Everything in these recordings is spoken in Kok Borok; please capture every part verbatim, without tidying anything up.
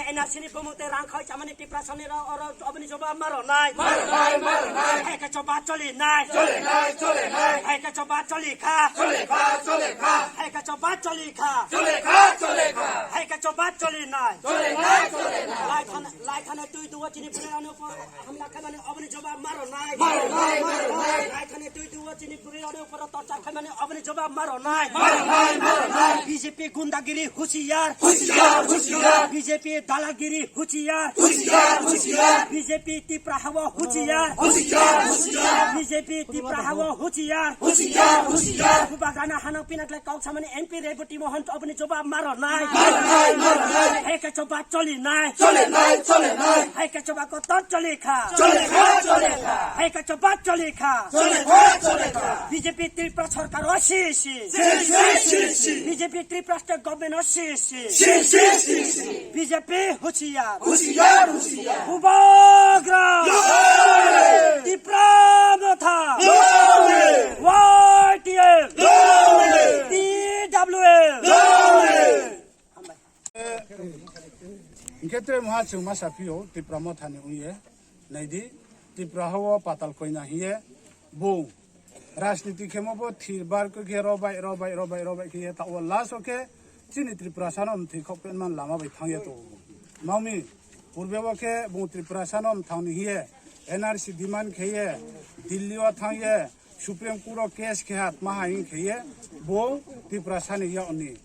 N R C ni bumung tei rang khoi chamani Tiprasani rok oro oboni jobab ma rwnai. Ma rwnai, ma rwnai. Hai khe choba choli nai. Choli nai, choli nai. Hai khe choba choli kha. Choli kha, choli kha. Hai khe choba choli kha. Choli kha, choli kha. Hai khe choba choli nai. Choli nai, choli nai. Lai thana, lai thana twi duo chini pura ano hamla khamani oboni jobab ma rwnai. Ma rwnai, ma rwnai. Lai thani twi twi o chini puri rode upor torchar khaimani oboni jobab ma rwnai. Ma rwnai, ma rwnai. B J P gundagiri hushiyar. Hushiyar, hushiyar. B J P dalagiri hushiyar. Hushiyar, hushiyar. B J P Tipra hawa hushiyar. Hushiyar, hushiyar. B J P Tipra hawa hushiyar. Hushiyar, hushiyar. Bubagrano hanok pinakle kok samani M P Reboti Mohan oboni jobab ma rwnai. Ma rwnai, ma rwnai. Hai khe choba choli nai. Choli nai, choli nai. Hai khe choba kotor choli kha. Choli kha, choli kha. Hai khe choba choli kha. Choli kha, choli kha. B J P Tripura sarkar o si si. Si, si, si, si. B J P Tripura state government o si si. Si, si, si, si. B J P hushiyar. Hushiyar, hushiyar. Bubagra. Lawless. Tipra Motha. Lawless. Y T F. Lawless. T W F. Lawless. Hingke tre moha chwng ma sa phio Tipra Mothani wngye. Naidi, Tipra hao patal koina hiye bo rajniti khemo bo thir bar khe robai, robai, robai, robai khe ta o last o khe chini Tripura sano mthwi khok pen man lama bai thangya to. Mami, purbe bo khe bo Tripura sano mthangni hiye N R C demand kheye Delhi o thangye Supreme Court o case khe hat ma hai kheye bo Tripura sani yakni.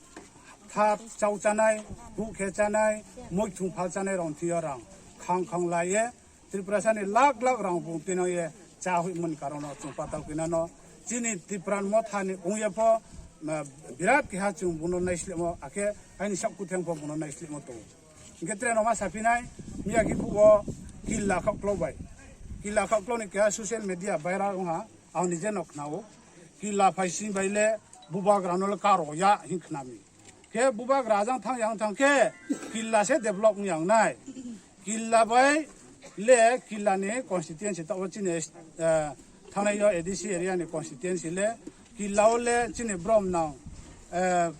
Thap chau chanai, buh khe chanai, moi thung phal chanai rong thwi o rang. Khang khang lai ye, Tripura sani lakh lakh rang bung tino ye, cha hui mani karon no chung patal kina no. Chini Tipra Motha ni ung ye pho, ma, birat keha chung buno naislimo, akhe aini sak kutheng pho buno naislimo to. Hingke tre no ma sapinai, miya ki phuo killa khok klo bai. Killa khok klo ni keha social media viral ong ha, ang nije nok nao. Killa phai sing bai le, bubagra no le karo ya, hing khnami. Khe bubagra jang thang yang thang khe killa se develop wng yang nai. Killa bai le killa ni constituency ta o chini, eh, thangnai yo A D C area ni constituency le killa o le chini brom nang, eh,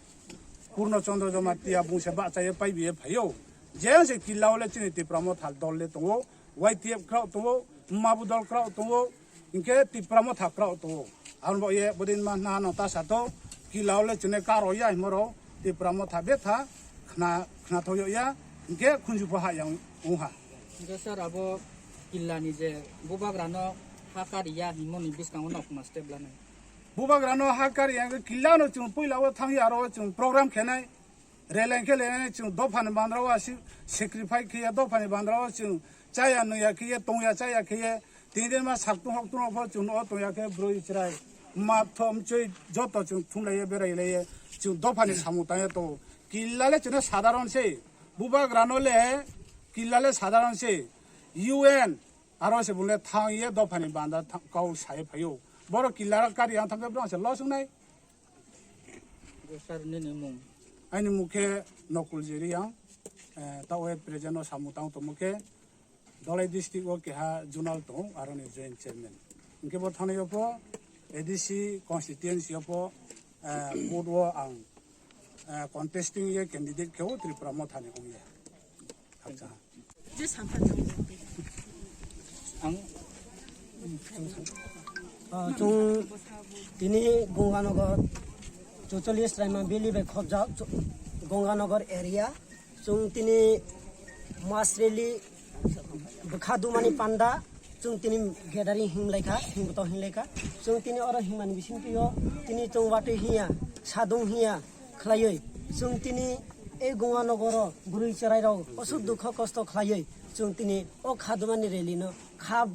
Purno Chandra Jamatia bung se bahcha ye pai biye phaio. Je se killa o le chini Tipra Motha dol le tongo, Y T F krao tongo, Mabu dol krao tongo, Hingke Tipra Motha krao tongo. Aboni bo ye bodin ma na no ta sato, killa o le chine karo ya himoro, Tipra Motha betha khna, khna thoyo ya, hingke khunju pho ha yang ong ha. Hingke sir, abo killa ni je bubagra no ha kari ya himoni biskango no khuma step lanai. Bubagra no ha kari ya hingke killa no chung puila o thang ya aro chung program khenai. Releng khe leng chwng dophani bandra o asi sacrifice khiya, dophani bandra o chwng chaya nungya khiya, tongya chaya khiya, tini din ma saktung hoktung rok pho chwng o tongya khe brwi chwrai ma thom chwi joto chwng thumlai ye berai lai ye chwng dophani samung tang ya to. Killa le chwngno sadharon se, bubagra no le killa le sadharon se, U N aro se bung le thang ye dophani bandra thang kau sai phaio. Borok killa rak kari yang thang khe brong se los wngnai. Sir, nini mung? Aini mung khe Nokul Jeriang, eh, tao at present o samung tang tongmo khe Dholai district o keha zonal tongo, aroni joint chairman. Hingke bo thani yo pho A D C constituency o pho, eh, vote o ang, eh, contesting ye candidate khe o Tripura Motha ni ong ye. Acha. Ang Ah, chwng tini Gonganagar, Chocholis Raima Valley bai khobjak, Cho-, Gonganagar area. Chwng tini mass rally bwkha dumani panda, chwng tini gathering himlaikha, himto himlaikha. Chwng tini oro himani bisingtwi o, tini chwng watwi hiya, sadung hiya, khlaiwi chwng tini ei Gonganagar o bwrwi chwrai rok aswk dukho kosto khlaiwi chwng tini o kha dumani rally no kha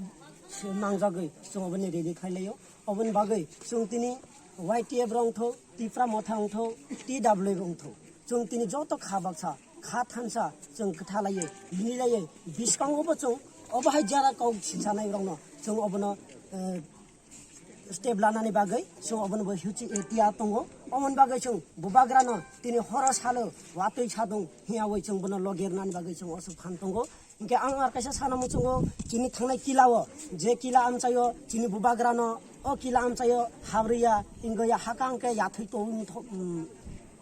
nangjagwi chwng oboni rally khlai laio. Oboni bagwi chwng tini Y T F rok wngthok, Tipra Motha wngthok, T W F wngthok, chwng tini joto kha baksa kha thansa chwng kwtha laiwi bini laiwi bwskango bo chwng obo hai jara kok sinsanai rokno chwng obono, eh, step lanani bagwi chwng obono bo huchi, eh, tiya tongo. Omoni bagwi chwng bubagrano tini horo salo watwi sadung hiyawi chwng bono logi rwnani bagwi chwng oso phan tongo. Hinkhe ang ar kaisa sana muchungo chini thangnai kila o, je kila amchaio chini bubagrano o kila amchaio habriya, ingya hakang khe yathwi tong-, tho-, um,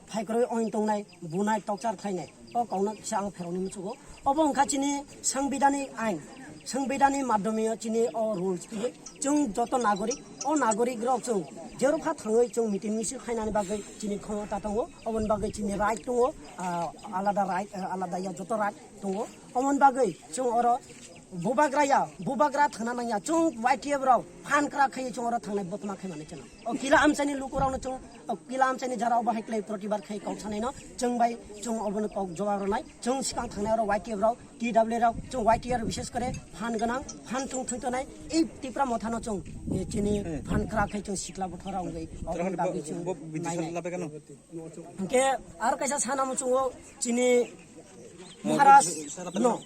phaikroi oin tongnai, bunai tokchar khlainai. O kokno kisa ang pheroknwi muchungo. Obo wngkha chini sangbidhanik ain, sangbidhanik madhyome chini o rules twiwi chwng joto nagorik, o nagorik rok chwng jerokha thangwi chwng meeting misil khainani bagwi chini khomota tongo, oboni bagwi chini right tongo, ah, alada right, ah, alada ya joto right tongo. Oboni bagwi chwng oro bubagra ya, bubagra thangna nangya, chwng Y T F rok phan kwrak khai chwng oro thangnai botma khai mani chwng. O kila amchaini lukurokno chwng, o kila amchaini jara obo hai kwlai protibad khai kok sanaino chwng bai chwng obono kok jobab rwnai. Chwng swkang thangnai oro Y T F rok, T W rok, chwng Y T F rok bishes kore phan gwnang, phan chwng thwngtonai, ei Tipra mothano chwng, eh, chini phan kwrak khai chwng sikla bothorok wngwi oboni bagwi chwng nainai. Hwnkhe aro kaisa sana muchungo chini Maharaj no,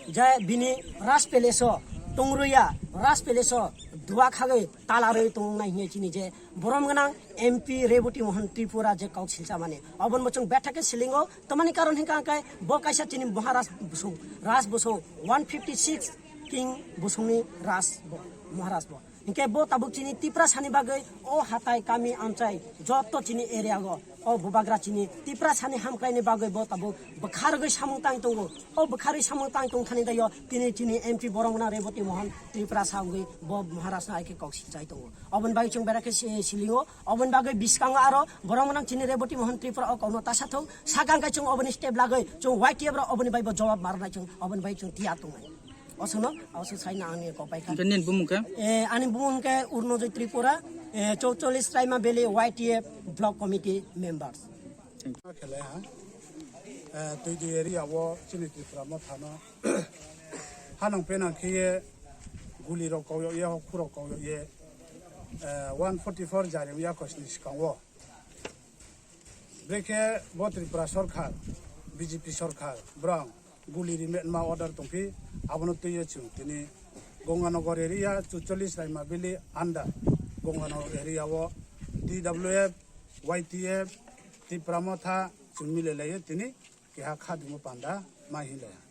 je bini Raj Palace o tongruya, Raj Palace o dua khagwi talarwi tongnai hwnwi chini je borom gwnang M P Reboti Mohan Tripura je kok silchamani. Oboni bo chwng betha khe silingo, tamani karon hinkha hwnkhe bo kaisa chini Maharaj bosong, Raj bosong, one fifty six king bosongni Raj bo, Maharaj bo. Hinkhe bo tabuk chini Tiprasani bagwi o hatai kami amchai joto chini area o, o bubagra chini Tiprasani hamkraini bagwi bo tabuk bwkhargwi samung tang tongo. O bwkharwi samung tang tong thani daio tini chini M P borom gwnang Reboti Mohan Tripura sa wngwi bo Maharaj no hai khe kok sinchai tongo. Oboni bagwi chwng berai khe si-, silingo, oboni bagwi bwskango aro borom gwnang chini Reboti Mohan Tripura o kokno ta sathung, sakang khe chwng oboni step lagwi chwng Y T F rok oboni bai bo jobab marnai chwng, oboni bai chwng tiyar tongnai. Osono, oso saina ani kok bai kha. Hwnkhe nini bumung khe? Eh, ani bumung khe Urnojoy Tripura, eh, chowchollis Raima Valley Y T F Block Committee members. Khelai ha. Eh, twi di area o chini Tipra mothano hanang penang khe ye guli rok kok ye, hokhurok kok ye, eh, one forty four jari ya kosni swkang o. Brekhe bo Tripura Sarkar, B J P Sarkar, borok guli rimetma order tongphi, abono twiwi chwng tini Ganganagar area, chowchollis Raima Valley under Ganganagar area o T W F, Y T F, Tipra Motha chwng milelaiwi tini keha khadimo panda ma hinlaiha.